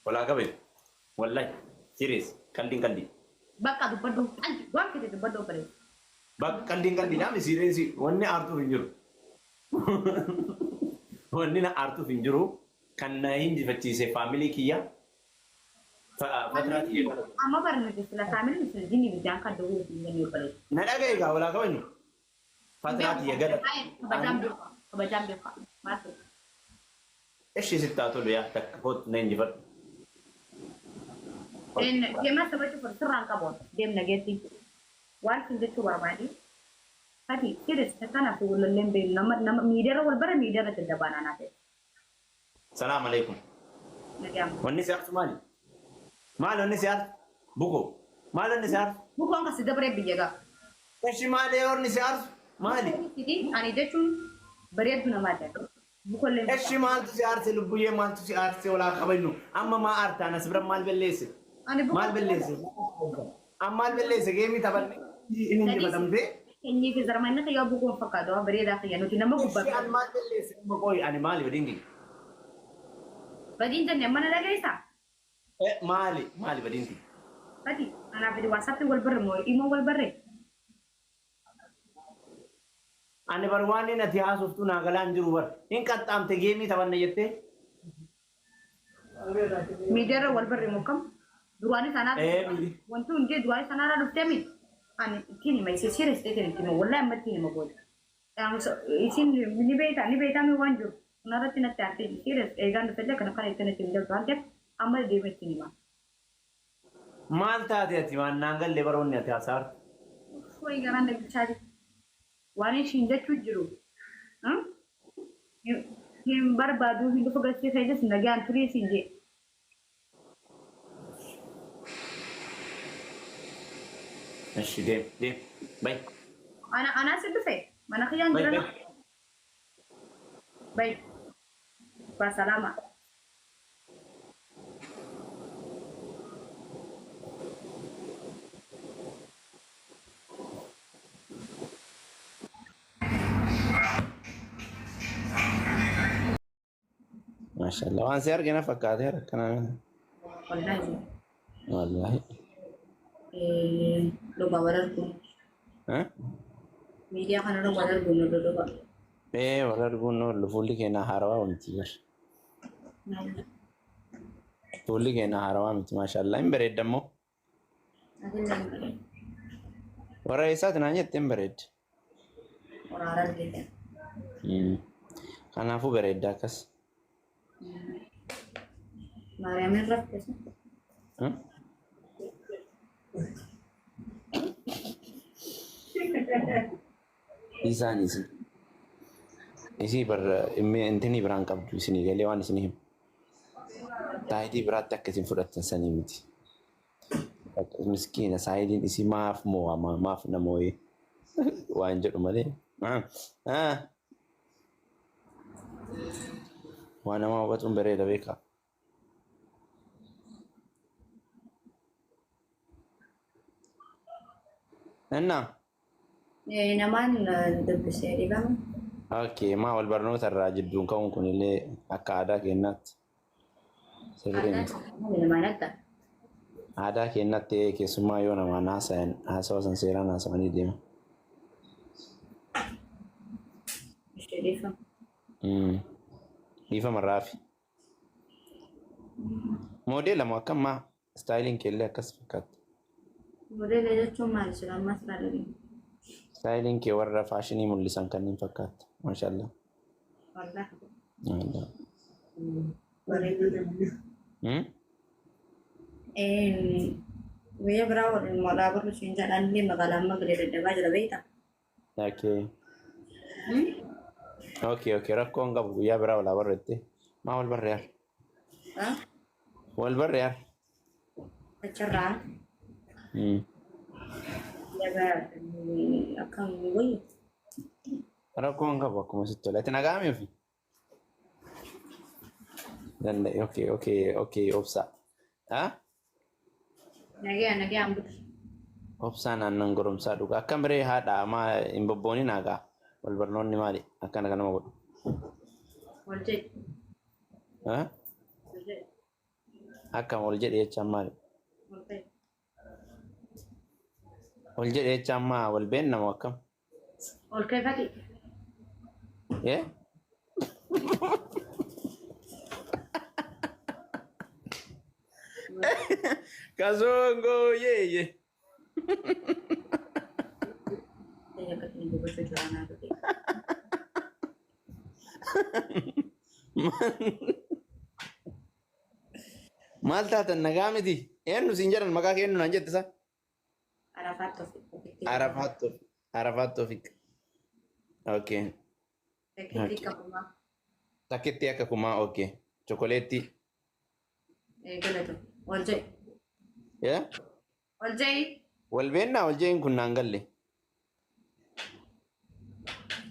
Walaa qabe. Wallahi. Serious. Qaldiin qaldii. Bakka dubbadhu qalbi waan fedhe dubbadhu obboleessa. Bakka qaldiin qaldiidha mi serious wanni aartuuf hin jiru. Wanni na aartuuf hin jiru kan na hinjifachiise faamilii kiyya. Fatraa kiyya kana. Amma bara nuti sila faamilii sila jinni biddaan kan dawuu hin jennee obboleessa. Na dhagaye gaa walaa qabanu. Fatraa kiyya gala. Kabajaan beekaa. Kabajaan beekaa. Maal ta'e? Eshi sitti haa tolu yaa takka kootu na injifadhu. Deemaa taphachuu sirraan qabu deemna geessi. Waan sin jechuu barbaade. Fati serious kanaaf walolleen beeknu nama nama miidiyaarra wal bara miidiyaarra daddabaanaa naa ta'e. Salaam alaikum. Nagaan. Wanni si aarsu maali? Maali wanni si aarsu? Buko. Maali wanni si aarsu? Bukoon kasi dabaree biyya gaa. Eshi maali wanni si aarsu? Maali? Ani jechuun bareeddu namaa jedha. Bukolleen. Eshi maaltu si aarse lubbuyyee maaltu si aarse walaa kabajnu? Amma maa aartaan as bira maal balleesse? Ani bukoo. Maal balleesse? Amma maal balleesse geemii taphanne inni injifatamtee? Sanyii fi zarmanni kiyyaa bukoon fakkaatu waan bareedaa kiyya nuti nama Eshi gubbaa. ani maal balleesse? Amma qoyi ani maali badiin kiyya? Badiin jenne mana dhageessaa? Maali maali badiin kiyya? Fati anaaf fidi waasaappiin wal barre moo imoon wal barre? Ani bar waan inni ati haasoftu naa galaan jiru bar. Hin qaxxaamte geemii taphanna jettee? Miidiyaarra wal barre moo kam? Duraanis anaa Ee, wanti hundi duraanis anaarraa dhuftee mi? Ani ittiin hima isee serious ta'eetiin itti hima wallahi amma ittiin hima booda. Isin ni beektaa ni beektaa mi waan jiru kanarratti natti aartee serious eegaan dhufellee kana kana ittiin ittiin darbu waan ta'eef amma deemee ittiin hima. Maal taate ati waan naan galle baroonni ati haasa'artu? Wayi garaan na bilchaate. Waan ishiin jechuu jiru. Hin barbaadu hin dhufu galchee keessas nagaan turii siin jee. Eshi deem deem bay Ana anaa si dhufe mana kiyyaan bay jira. bay. Bay. Basalama. Maashaallah waan si argina fakkaateera akkanaa. Wallahi. Wallahi. Dhugaa wal arguun. Eh? Miidiyaa kanarra wal arguun nu dhugaa. Ee wal arguun oollu fuulli keenya haarawaa miti bar. Fuulli keenya haarawaa miti maashaallah hin bareedda immoo. Warra eessaati naan jette hin bareedde. Kanaafuu bareedda akkas. Maariyaamin rafte. Hmm? Isaan isii. Isii bar intinii biraan qabdu isinii galee waan isinii himu. Saayitii biraatti akka isin fudhattan sanii miti. Miskiina saayitiin isii maaf moo'ama maaf na moo'ee waan jedhu malee. Waan namaa hubatuun bareeda beekaa. Innaa. Namaan dubbisee dhibama. Okay, maa wal barnoota irraa jidduun ka'uun kun illee akka aadaa keenyaatti sirrii miti. Namaan adda. Aadaa keenyatti keessummaa yoo namaan haasayan haasawa san seeraan haasawanii deema. Ishee dhiifama. Dhiifama raafi. Moodeela moo akkam maa istaayiliin kee illee akkas fakkaata. Modeela jechuun maal jira ammas irraa dhageenya. Istaayiliin kee warra faashinii mul'isan kanneen fakkaata. Maashaallah. Wallah. Wallah. Bareedu. Hmm? Guyyaa biraa waliin walaa barru siin jedhaan illee magaalaa amma galee daddabaa jira beektaa? Okay. Okay, okay. Rakkoon qabu guyyaa biraa walaa barru jettee. Maa wal barre yaar? Wal barre yaar? Achirraa akkam wayyu. Rakkoon qabu akkuma sitti tola. Ati nagaa mii ofii? Danda'e. Okay, okay, okay. Obsaa. Ah? Nagaya nagayaan butu. Obsaan aannan goromsaa dhugaa. Akkam ree haadha maa hin bobboonin hagaa. Wal barnoonni maali? Akkana kan nama godhu. Wal jedhi. Ah? Wal jedhi. Akkam ol jedhe jechaan maali? Ol ka'i. Ol jedhe jechaan maa wal beenna moo akkam? Ol ka'i Fati. Eh? Kasongo yeye. Akkatti dubbachuu jira naa dhufe. Maal taatan nagaa miti? Eenyu siin jedhan maqaa kee eenyu naan jette sa? Arafaat Toofiq. Arafaat Toofiq. Arafaat Toofiq. Okay. Takkitti qabumaa. Takkitti akka kumaa, okay. Chokoleetti. Galatu. Ol jedhi. Yeah? Ol jedhi. Wal beennaa ol jeen kun naan galle.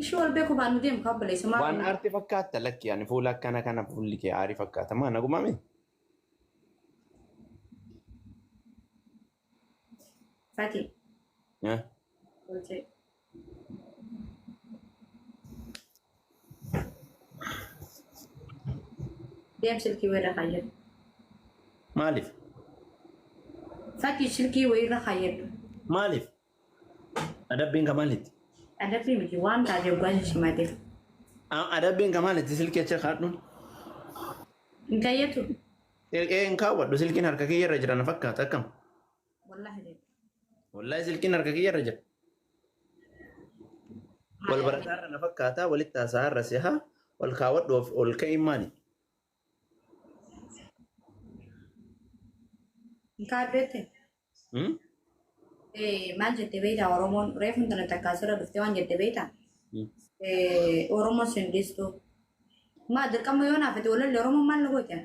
Ishii wal beeku baanu deemu kabbaleessa maal? Waan aarti fakkaatta lakki ani fuula akkana kana fuulli kee aarii fakkaata maa naguma mi? Fati. Yeah. Ol jedhi. Deem silkii wayirra kaayyadhu. Maaliif? Fati silkii wayirra kaayyadhu. Maaliif? Adabbiin ka maalitti? Adabbii miti waan taate waggaa shishimate. Adabbiin ka maalitti silkii achi kaadhuun? Hin kaayyatu. Ee hin kaawwadhu, silkiin harka kiyya irra jira na fakkaata akkam? Wallaahi deemu. Wallaahi silkiin harka kiyya irra jira. Wal barataarra na fakkaata walitti haasa'aarra si haa ol kaawwadhu of ol ka'iin maali? Hin kaadhu. Hmm? Maal jette beektaa Oromoon reefu intala takkaa asirra dhuftee waan jette beektaa? Oromoon sin dhiistu. Maa dirqama yoo naafate walalli Oromoon maal na goote?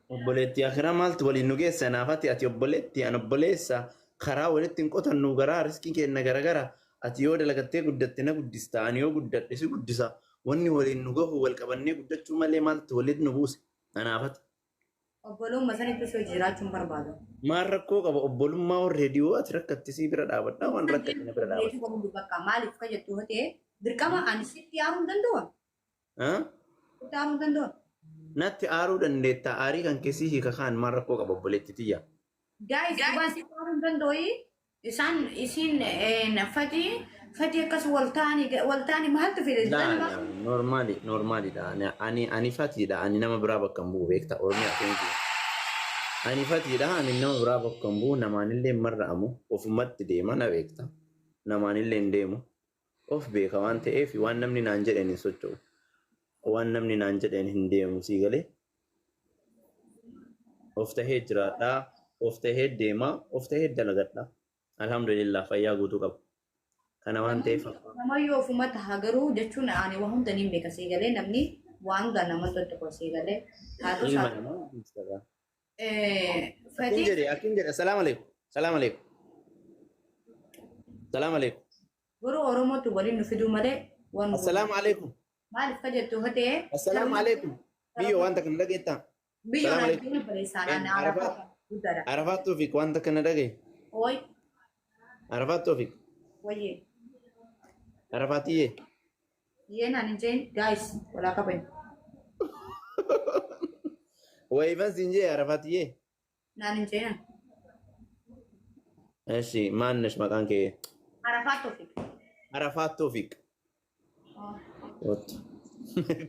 Obboleettii akiraa maaltu waliin nu geessa naafati ati obboleettii an obboleessa karaa walitti hin qotannu garaa riskii kenna garagara ati yoo dalagattee guddatte na guddista ani yoo guddadhe si guddisa wanni waliin nu gahu wal qabannee guddachuu malee maaltu waliin nu buuse anaafati. Obbolummaa sanitti osoo jiraachuun barbaadu. Maal rakkoo qaba obbolummaa warra yoo ati rakkatte si bira dhaabadha waan rakkatte na bira dhaabadha. Bakka maaliif ka jettu ta'e dirqama ani sitti aaruu hin danda'u. Sitti aaruu hin danda'u. Natti aaruu dandeetta aarii kan keessi hiika kaan maal rakkoo qaba obboleetti tiyya. Guys, dhugaan sitti aaruu hin danda'u. Isaan isiin fatii fatii akkas wal ta'anii maaltu fide? Laa normaali normaalidha. Ani fatiidha, ani nama biraa bakka hin bu'u beekta Oromiyaa keenya. Ani fatiidha, ani nama biraa bakka hin bu'u, namaanillee hin marra'amu, ofumatti deema na beekta. Namaanillee hin deemu. Of beeka waan ta'eef waan namni naan jedheen hin socho'u. Waan namni naan jedheen hin deemu sii galee. Of tahee jiraadhaa, of tahee deemaa, of tahee dalagadhaa. Alhamdulillah fayyaa guutuu qaba. Kana waan ta'eef Namayyuu ofuma taha garuu jechuun ani waa hunda niin beeka sii galee namni waan hunda nama tokko sii galee. Haa ilma namaa. Fatii Akkin jedhe akkin jedhe salaam alaikum salaam alaikum salaam alaikum. Garuu Oromootu waliin nu fiduu malee waan Assalaamu alaikum. Maaliif ka jettu ta'e Assalaamu alaikum. Biyyoo wanta kana dhageettaa? Biyyoo Salaam naan alaikum. deemu baleessaan Arafaa guddaadha. Arafaat Toofiq wanta kana dhagaye. Oi Arafaat Toofiq. wayyee. Arafaatiyyee. Yee naan hin jeen guys walaa qaban. Wayiifan siin jee Arafaatiyyee. Naan hin jeen. Eshi maannesh maqaan kee? Arafaat Toofiq. Arafaat Toofiq. Otto.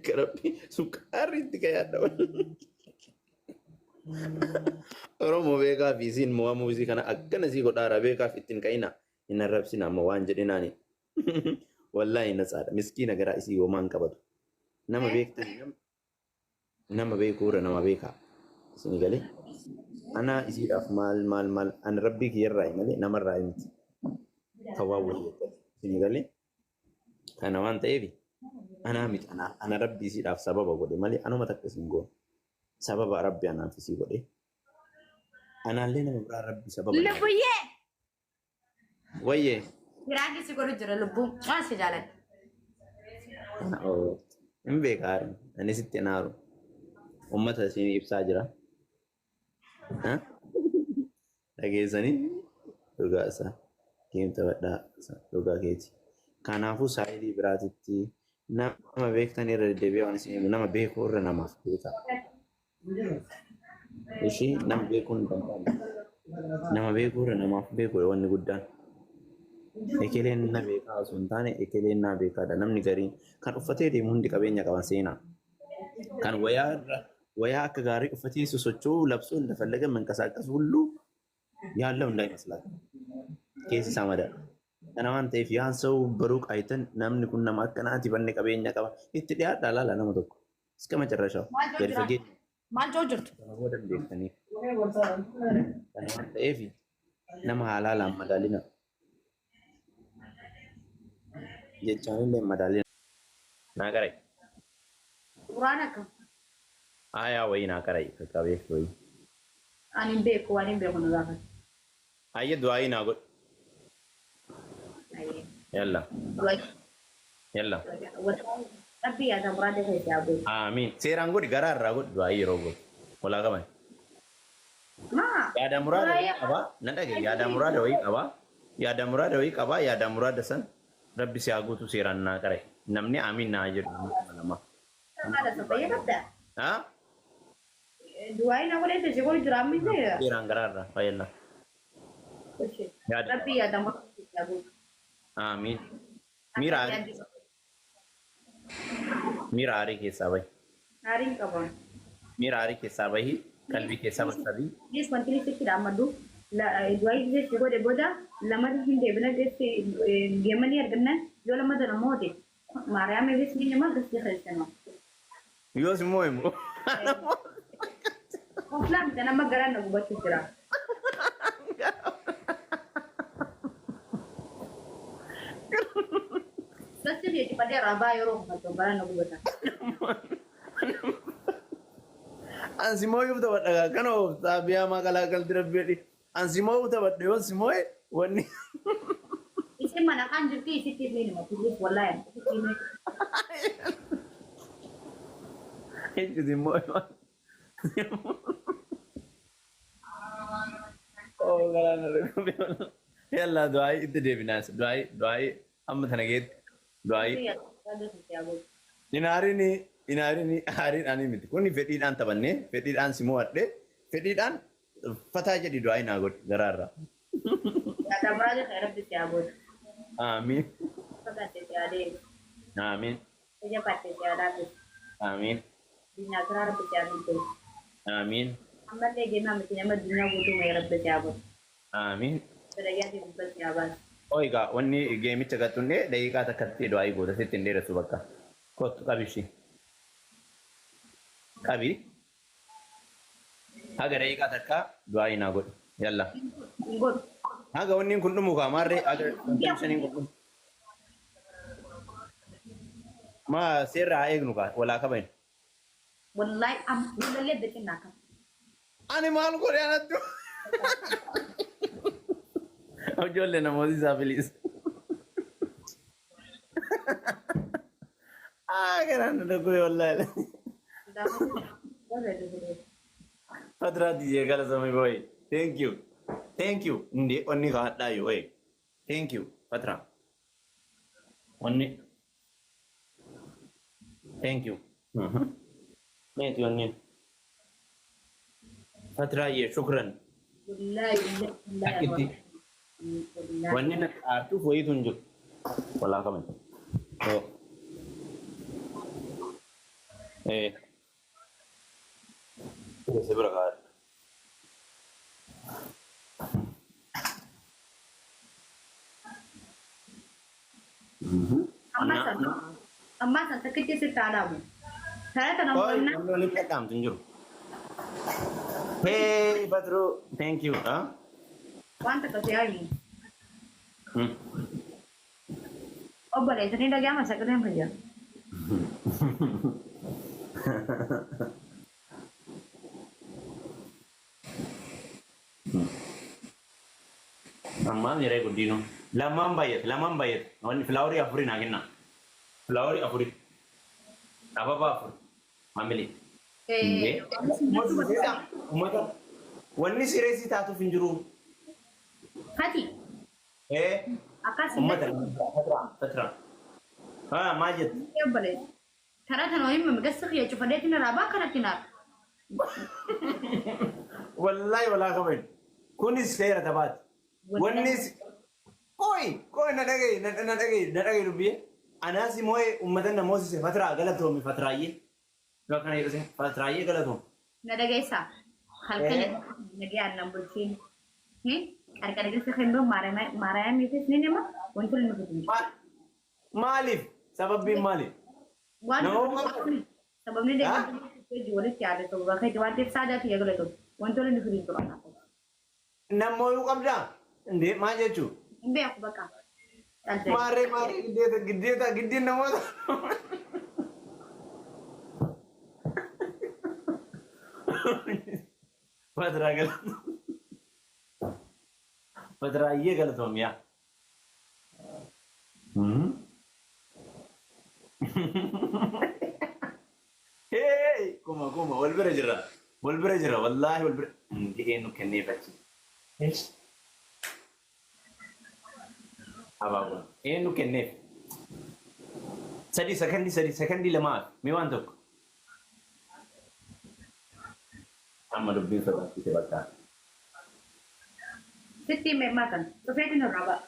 Karabbi sukkaarri itti kayaadha. Oromoo beekaa fi isiin mo'amuu isii kana akkana isii godhaara beekaaf ittiin ka'ina hin arrabsina amma waan jedhinaani. Wallaahi natsaadha. Miskiina garaa isii homaa hin qabatu. Nama beektan nama beekuurra nama beekaa. Isin galee ana isiidhaaf maal maal maal ani rabbii kiyyarraa malee namarraa miti. Kan waan walii isin galee kana waan ta'eef anaa miti ana rabbii isiidhaaf sababa godhe malee anuma takka isin goone. Sababa rabbi anaaf isii godhe. Anaallee nama biraa rabbi sababa. Lubbuyyee. Wayyee. Firaanki si godhu jira lubbuun waan si jaaladha. Hin beekaa ani sitti hin aaru. Uummata isin ibsaa jira. Dhageessanii dhugaa isaa deemta badhaa dhugaa keeti. Kanaafuu saayilii biraatitti nama beektan irra deddeebi'ee waan isin himu nama beekuu irra namaaf beekaa. Ishii nama beekuun hin danda'amu. Nama beekuudha namaaf beekuudha wanni guddaan. Ekeleen na beekaa osoo hin taane ekeleen na beekaadha. Namni gariin kan uffatee deemu hundi qabeenya qaban seenaa. Kan wayaa irra wayaa akka gaarii uffatee sosocho'uu labsuu እንደፈለገ መንቀሳቀስ ሁሉ ያለው እንዳይመስላችሁ keessi isaa madaala. Kana waan ta'eef yaan ሰው በሩቅ አይተን namni kun nama akkanaati banne qabeenya qaba itti dhiyaadhaa laala nama tokko እስከ መጨረሻው Maal gadi jirtu? fageenya Maal joo jirtu? kana booda hin beektaniif. Kana waan ta'eef nama halaalaan madaalina jechaan illee madaalina. Naa qarai. Quraan akkam? Aayaa wayii naa qarai qaqqabeef wayii. Ani hin beeku waan hin beeku nu gaafata. Ayya du'aayii naa godhu. Ayyee. Yalla yalla. Rabbi yaada muraada keessa haa godhu. Amiin. Seeraan godhi garaa irraa godhi du'aayii yeroo godhu. Walaa qaban. Maa? Yaada muraada wayii qabaa. Nan dhagaye yaada muraada wayii qabaa. Yaada muraada wayii qabaa. Yaada muraada san rabbi si haa guutu seeraan naa qarai. Namni amiin naa jedhu nama lama. Haadha sabbayyee qabda? Haa? Du'aayi na godhee si godhu jira amma illee. Seeraan garaa irraa fayyalla. Yaada. Rabbi yaada muraada keessa haa godhu. Amiin. Miira aarii miira aarii keessaa bahi. Aariin qaba. Miira aarii keessaa bahi. Qalbii keessaa basabii. Nis wanti ni sitti dhaammadu du'aayi si godhe booda lamatti hin deebina geessi geemanii arganna yoo lamata namooti maariyaam eegis ni nama gasti keessanoo. Yoos immoo himu. Konfilaa miti nama garaan na gubachuu jira. Gasti fi cufadee rabaa yeroo uffatu garaan na gubata. Ansi mooyuuf taphadha kana ooftaa biyyaa maqalaa galti rabbi Ansi mooyuuf taphadha yoon si mooye wanni. Isin mana kan jirti isitti ni nama tulis wallahi. Isitti ni. Eenyu si mooye. Oh galaana rabbi. Yalla du'aayi itti deebinaas du'aayi du'aayi amma tana geetti du'aayi. Inaarini inaarini aariin ani miti kun fedhiidhaan taphannee fedhiidhaan si mo'adhe fedhiidhaan fataa jedhi du'aayi naa godhi garaarraa. Yaada muraada kan rabbi si haa godhu. Amiin. Fakkaate si haa deemu. Amiin. Ija faatte si haa laaffisu. Amiin. Addunyaa biraa rabbi si haa milkeessu. Amiin. Ammallee deemaa miti nama addunyaa guutuu mee rabbi si haa godhu. Amiin. Fedhayyaatii gubbaa si haa baasu. Oo egaa wanni geemicha gattunnee daqiiqaa takkatti du'aayi goota sitti hin dheeressu bakka. Kottu qabi ishii. Qabi. Haga daqiiqaa takka du'aayi naa godhu. Yalla. Hin godhu. Haga wanni kun dhumu kaa maarree haga shaniin kun dhumu. Ma seerra haa eegnu kaa walaa kabayin. Wallahi am wallahi adda naa kan. Ani maal godhe anattu? Ijoollee namooti isaa please. Ah, garaan na dhukkube wallahi. Fadraa diyyee galatoomi boy. Thank you. Thank you. Ndi onni kaadhaayu oye. Thank you Fatra. Onni. Thank you. Meeti onni. Fatra yee shukran. Wallahi wallahi. Akkitti. Wanni natti aartuuf wayiitu hin jiru. Walaa kaban. Oh. Eh. Si bira kaa'adha. Ammaa san takkitti sitti haa dhaabu. Karaa kana Oi, mo'annaa namni walitti dhadhaamtu hin jiru. Hey, Badru, thank you. Huh? waan takka si haa himu. Obboleessanii dhaga'ama sagaleen fayyaa. Ammaan yeroo guddinu lamaan baay'ate lamaan baay'ate wanni flowerii afurii naa kenna. Flowerii afurii. Ababaa afur. Maamili. Uummata wanni sireesii taatuuf hin jiru. Hati akkas Uummata fatra. Haa maal jettu? Obboleessa. Karaa kana himma gassa kiyya cufadheetiin alaabaa kanatti naaf. Wallaahi walaa kabajnu. Kunis seera taphaati. Wannis qoy qoy na dhagaye na dhagaye na dhagaye dubbii. Anaas immoo uummata na moosise fatiraa galatoomi fatiraayyee. Yoo akkana jedhu fatiraayyee galatoomi. Na dhageessaa. Halkan nagayaan nan bulchiin. Qarqara keessa kan biroon maarayaamiifis ni nama wantoonni nu fidu. Maaliif? Sababbiin maaliif? Waan sababni deemaa walitti yaada sababa keeti waan ta'eef saadaa kiyya galatoom wantoonni nu fidu jiru. Namooyuu qabdaa? Indee maal jechuu? Hin beeku bakka. Maarree maarree giddeeta giddeeta giddeen namoota. Fatiraa galatoom. Fatiraayyee galatoom yaa. Hey, kuma kuma wal bira jira. Wal bira jira wallaahi wal bira. Hindi eenyu kenneef achi. Abaaboon eenyu kenneef. Sadii sakandii sadii sakandii lamaa mee waan tokko. Amma dubbiin sodaachise bakka. Sitti himee maatan dhufeetiin irraa ba'a.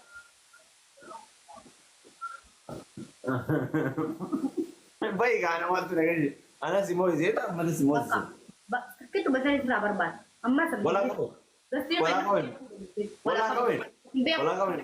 Bayi gaana maaltu na gaje. Anas immoo iseeta ammas immoo isee. Kittu basaan irraa barbaada. Amma sabni. Walaa qabu. Walaa qabu. Walaa qabu. Walaa qabu.